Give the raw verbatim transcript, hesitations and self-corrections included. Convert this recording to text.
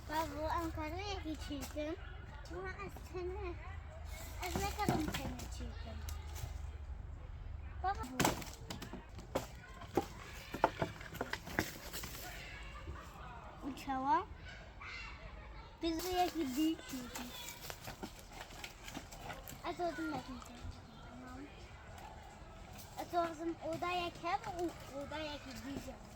Bavo, em karin yekî çêkin. Çima ez tene, ez nekarim tene çêkim. Bavo. Û çawa? Biz yekî dî çêkin. Ez dixwazim yekî çêkim. Tamam. Ez dixwazim odayek hebe û odayekî dî jî.